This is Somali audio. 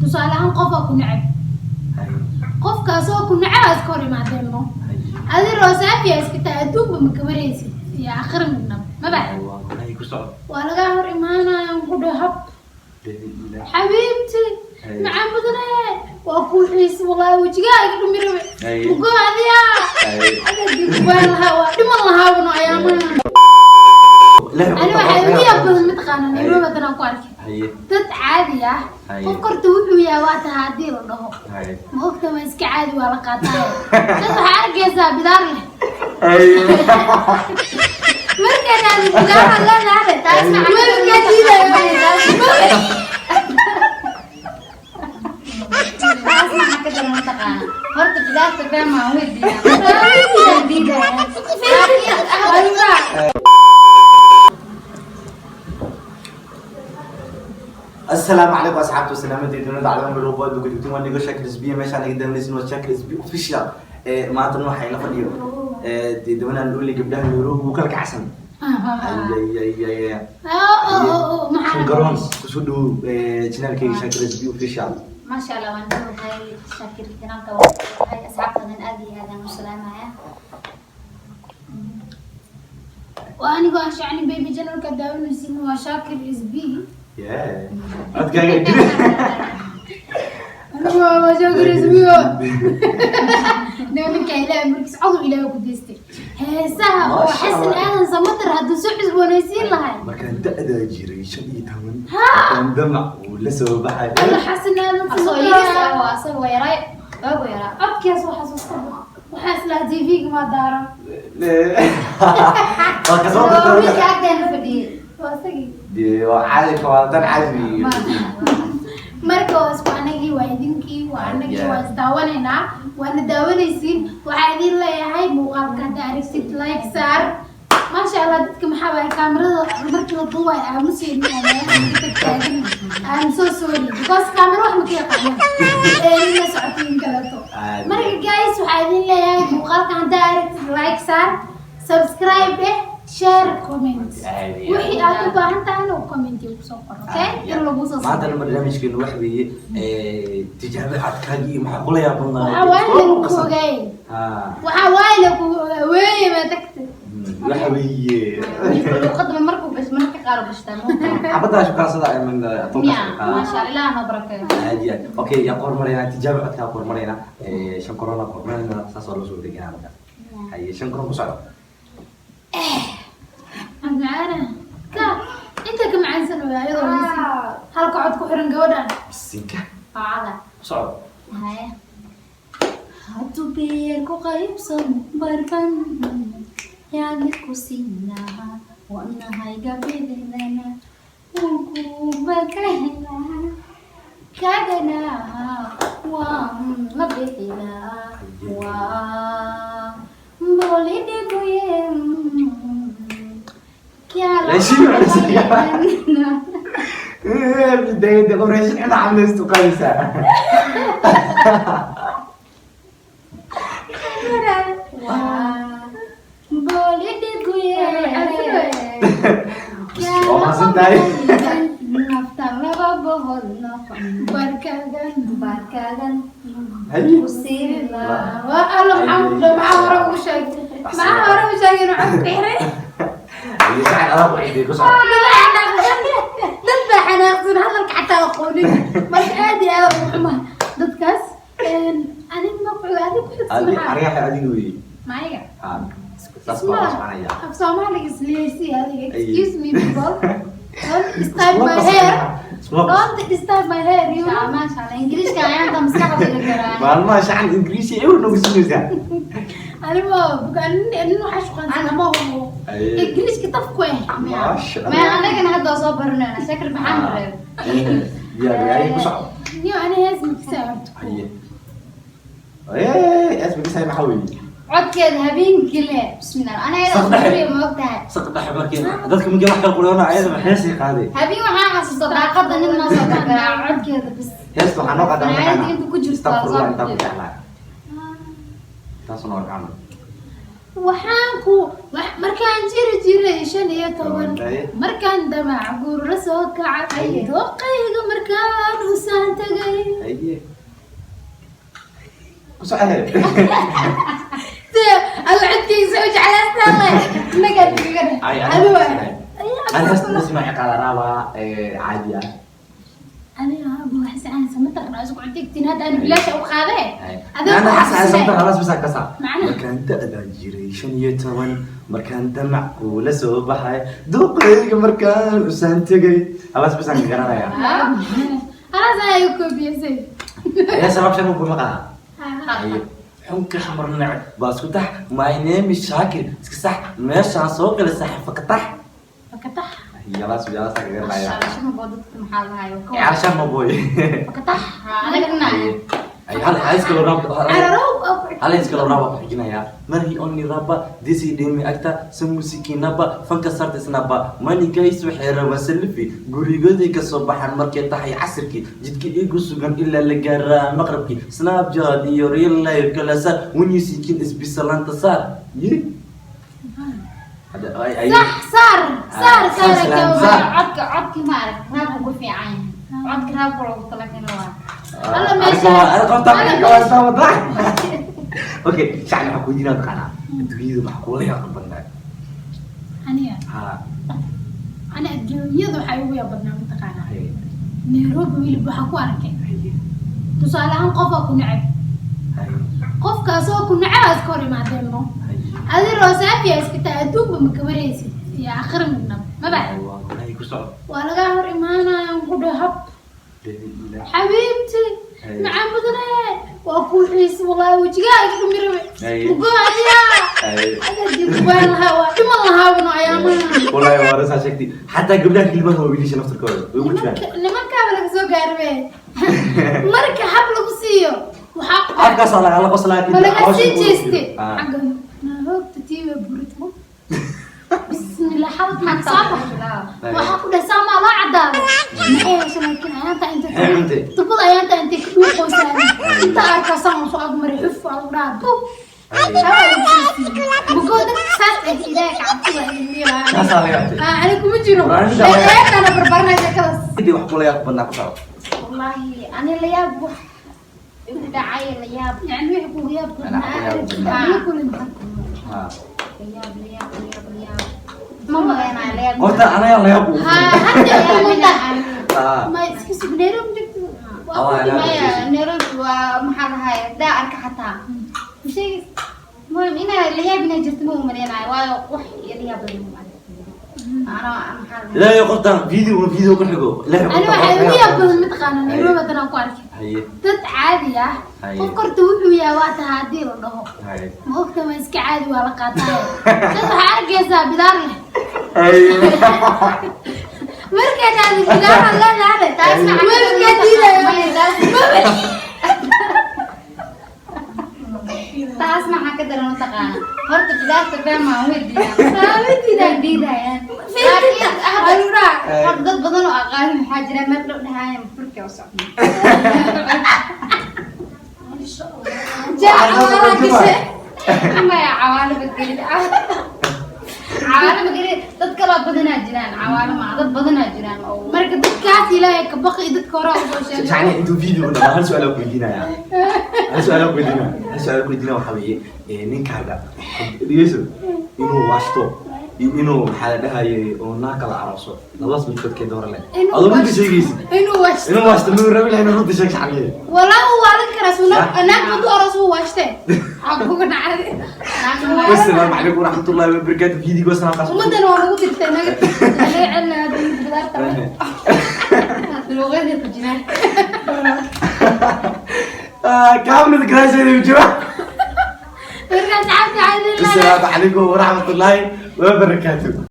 Tusaale ahaan, qofaa ku neceb, qofkaasoo ku neceb aa iska hor imaadeen, no? Adi roosaafiya iska tahay, adduunba ma kabaraysid iyo aakhira midnaba maba. Hay, ku soco. Waa lagaa hor imaanayaan, ku dhahab xabiibti macaan badane, waa kuu xiis, wallaahi wejigaa iga dhumi rabe. Mugo adiya adadii kubaan lahaa, waa dhiman lahaabano ayaamaha. Ani waxaa igu yaab badan, mataqaana, Nairobi haddana ku arkay dad caadi ah. Qof horta wuxuu yahay waa tahay haddii la dhaho, ma ogta, waa iska caadi, waa la qaataa. Dad waxaa arkaysaa bidaar leh, markaan aad bidaar leedahay Taasna webigaa diidaya. Taas maxaa ka daran, mataqaana? Horta bidaarta been maa, way diidaan, diidayaan. Asalaamu calaykum asxaabta, wasalaamadeed dunida calaam bilowba adduunka joogtiin. Waa nigo Shaakir SB, meeshaan iga dambaysin waa Shaakir SB Official. Maanta waxaa ila fadhiyo dee dabanaan dhuli gabdhaha Nairobi wuu kala kacsan. Ay, Shankaroon, kusoo dhowow channelkayga Shaakir SB Official. Maasha Allah, waan dhowahay Shaakir, channelka waan dhowahay, asxaabtadan aad iyo aad aan u salaamaya. Waa anigoo ah Shacni Baby, channelka daawanaysin waa Shaakir SB. Yeah, codkaaga jira. Anigoo waa Shaakir SB. Ninka Ilaahay markiis codub Ilaahay ku deystay heesaha oo Masha Xasan Allah. Aadan Samatar hadduu soo cusboonaysiin lahay. Markaan da'daa jiray 15, markaan damac uu la soo baxay. Alla, Xasan Aadan Asoo yariis ah. Samatar. Waa asagoo yaray, waagu yaraa. Codkaas waa xasuusta, waxaa islaha TV-ga maa daaran. Waa kasoo dartay. Wiilka agteena fadhiyey. Waa isagii. Dee waa caadi, waa dan caadi. Marka waa isku anagii, waa idinkii, waa anagii. Waa isdaawanaynaa, waana daawanaysiin. Waxaa idin leeyahay, muuqaalka hadda aragtid like saar. Maasha Allah, dadka maxaa waaye, kaamirada markii la duubayo aamuseen oo meelaha ka tagtaagan. I'm so sorry because kaamiro wax ma ka yaqaanaan ee la socotiin kaleeto. Marka guys, waxaa idin leeyahay, muuqaalka hadda aragtid like saar, subscribe eh, share, comment. Wixii aad u baahan tahayna comment kusoo qor, okay, in lagu soo Maanta barnaamijkeenu waxa weeye tijaabo cadkaagii iyo maxaa kula yaab. Waxaa waaye lagu ogaay, waxaa waaye lagu ogaa weeye, ma tagtay? Waxa weeye Luqadaba markuu gash, marka qaar u gashtaa. Xabaddaa shukaansada. Miya, maasha Allah, Ilaah noo barakeeyo. Aad iyo aad. Okay, yaa qormaraynaa? Tijaabo codkaa qormaraynaa, shan korona qormaraynaa, saas oo loo soo deganaa. Markaas haye, shan koron ku socdo. Macaana ka inta ka macaansan waa ayadoo laysi halka cod ku xiran gabadhan. Bisinka. Qaacada. Ku socdo. Haye. Hadduu beer ku qaybsamo barban yaani ku siinaa, wadnahayga bidixdana wuu kuba ka helaa, kagana waan la bixilaa, waa bolidhigoye. Raashin bidayada qof raashin cina camlaystu qaadaysaa. Waa bolidhigoye. Waa mahadsan tahay. Nafta laba bohol noqon barkagan barkagan Haye. ku siila. Waa alla, maxaa maxaa hore ugu sheegay? Maxaa hore ugu sheegay inuu codka xiray? Haye, saxan adaa ku ciiday, ku soco. Dad baa xanaaqsan, hadalka xataa aqoonin. Marka aad iyo aad ugu xumaa dadkaas. Aniga ma ku adiga ku xigsi. Adi maxaa aryaxa adiga weeye. Maaniga? Ha, saas baa la soconaya. Af Soomaaliga isliyeysi adiga. Excuse me people, don't disturb my hair. Don't disturb my hair, you know. Maasha Allah, Ingiriiska ayaanta maskaxda iga garaa. Maalmaha shacan Ingiriisi ewer noogu sinaysaa. Anima nin waxaa shuqaansan ama hubo Ingiriiska taf ku eh. Maasha Ma anagana hadda waa soo baranayna, Shakir, maxaan reeb. Ya, ya, ku soco. Niyo, ani hees makisa horta. Haye, ee asbigisay maxaa weeye? Codkeeda habeenkii le, bismillah, anaga Saq dhexe. ma ogtahay? Saq dhexe markii dadka markii wax kala quryoona, ayada ma heesay qaaday? Habeen waxaan xasuusta daaqada nin noo soo garaaca, codkeeda bis. Heesta waxaa noo qaadaa. Fanaanada inta ku jirto waa soo Astaqfirullah, intaan ku bixiyo. jeclaa taasuna waa gacmo. Waxaan ku markaan jiri jiray 15, Haye. markaan damac guur la soo kacay, dooqayga markaan usaan tagay. Haye, ku socohe. Alla, codkaysa u jeclaystaan le inagaa digaga. Ay. Adi waay. Ani heesta nasma qaada rabaa, caadi ah. Aniga abu xasan samatar isku codegtiin hadda ani bilaasha u qaadee. Ana xasan samatar خلاص بس kasa. Macnaha? Markaan da'daan jiray 15, markaan damac kuula soo baxay, duqayga markaan usaan tegay, خلاص bas aan garanaya. Halaas ayaa igu koobiyasay. Ayaa sabab shan ku maqaa. Haye, xunka xamar nacab baa isku tax. My name is Shaakir, iska sax meeshaan soo gala saaxiibka ka tax. Fakatax. Yalaas yalaas aan garanaya. Shan boo dadka maxaa lahayo? Calashaan ma boy. Fakatax. Anagana. Ay, hal iska loo rab. Cararow. Hal iska loo raba ku xijinayaa. Marhii only raba disi dhimi agta samusikinaba fanka sartisnaba manigais waxay rabaan selfie, gurigoodii ka soo baxaan markay tahay casirkii, jidka igu sugan ilaa la gaaraa maqrabkii, Snapchat iyo real life kala saar, when you seeking isbisalaanta saar. Yi hada ay ay. Sax, saar saar. Saar, saar. saar. Codka, codki ma arag, raabku ku fiican yahay, codka raabku loogu talagalay waa. Alla meesha- Alla. Okay, shacni, waxaa kuweydiinaa, taqaanaa adduunyada maxaa kula yaab badnaa? Aniga? Ha. Ani adduunyada waxaa igu yaab badnaa, mataqaanaa, Haye. Nairobi wilib waxaa ku arkay. Haye. Tusaale ahaan, qofaa ku neceb. Haye. Qofkaasoo ku neceb aa iska hor imaadeen no. Haye. Adi roosaafiya iska tahay, adduunba ma kabaraysid iyo aakhira midnaba maba. Ay, ku soco. Waa lagaa hor imaanaya, ku dhahab xabiibti. Haye. Macaan badane, waa kuu xiis wallahi, wejigaaga dhumi rabe. Haye. Mugoadiya. Haye. Adaa dibaan lahaa, waa dhiman lahaabano ayaamaha. Wallahi waa rasaa sheegtay, xataa gabdhaha kilmaha waa wiilasha naftarkooda way ku jiraan. Nimankaaba laga soo gaarbe marka hab lagu siiyo waxaa Afkaasaa lagala qoslaa. Ma laga sii jeeste xagga nahoogta tiiba buritmo, bismillah, xabad maan soo bax. Waxaa ku dhahay saamaa loo cadaado, maxay hesha? Laakiin ayaanta inta Maxay cuntay? Tubada ayaanta intay ka dhuuqoysaan inta arkaasaan soo agmaray, xuf aa lagu dhahaa dub. Mugoo dadka saas eh, Ilaahay ka cabsi waa idin dhiilaa. Kaasaa laga cabtay. Ah, ani kuma jiro. War, aniga waa- Eedana barbaranaya sheekadaas. Sidii wax kula yaab badnaa, ku soco. Wallaahi ani la yaab wax igu dhacay, la yaab. Yani wixii kugu yaab Ana kugu yaab badnaa. la kulanta. Ha. La yaab, la yaab, la yaab, la yaab ma maleynayo la yaab. Horta anaga la yaab ugu. Ha, hadda kulanta. Ah. Ma iska sug, Nairobi joogto. Ah, waa Maya, Nairobi. Nairobi waa maxaa lahay hadaa arka xataa ma sheegis muhim inaa la yaab inay jirto ma umaleynayo, waayo wax iyo la yaab badan ma anaa maxaa lahay. Ilaahay qoftan video video ku xigo. Ilaahay. Ani waxaa igu yaab badan, mataqaana, Nairobi haddana aan ku arkay Haye. dad caadi ah. Haye. Qof korta wuxuu yahay waa tahay haddii la dhaho. Haye. Ma ogta, waa iska caadi, waa la qaataa. Dad waxaa arkaysaa bidaar leh. Haye. Markaa dhahdo bidaar leedahay, Taas maxaa ka webigaa diidaya. Maya, taas maxaa ka daran mataqaana? Horta bidaarta beema way diidaan. Way diidaan. Way diidayaan. Laakiin Laakiin hadda aluraa. horta dad badan oo aqaanin maxaa jira meel dhow dhahaayaan furka u socda. Jaa cawaala gashe. Maya, cawaalo badgelin, cawaalo magelin. Dad kaloo badanaa jiraan, cawaalo maa, dad badanaa jiraan oo Marka dadkaas Ilaahay ka baqi, dadka hore usoo sheegay. Yani intuu video dhamaa, hal su'aal aan ku weydiinaya, hal su'aal aan ku weydiinaya, hal su'aal aan ku weydiinaya. Waxaa weeye, ninkaaga dhegeyso, inuu waashto iyo inuu maxaa la dhahayay oo naag kala arooso, labadaas midkood kee dooran leh? Adoo runta sheegaysid. Inuu waashto. Inuu waashto muu rabi lahayn? Runta sheeg, shacbiye. Walaa uu waalan karaa suna naag madu aroos uu waashtee, waxaa kuga dhacday. Wasalaamu calaykum waraxmatullaahi wabarakaatu. Videoga sanadkaas Ummadana waa lagu dirtay, naga naga celina bidaarta. Luuqyada ku jiraan. Kaamnida gadaasheeda jira. Markaa saxaabta caadi. Asalaamu calaykum waraxmatullaahi wabarakaatu.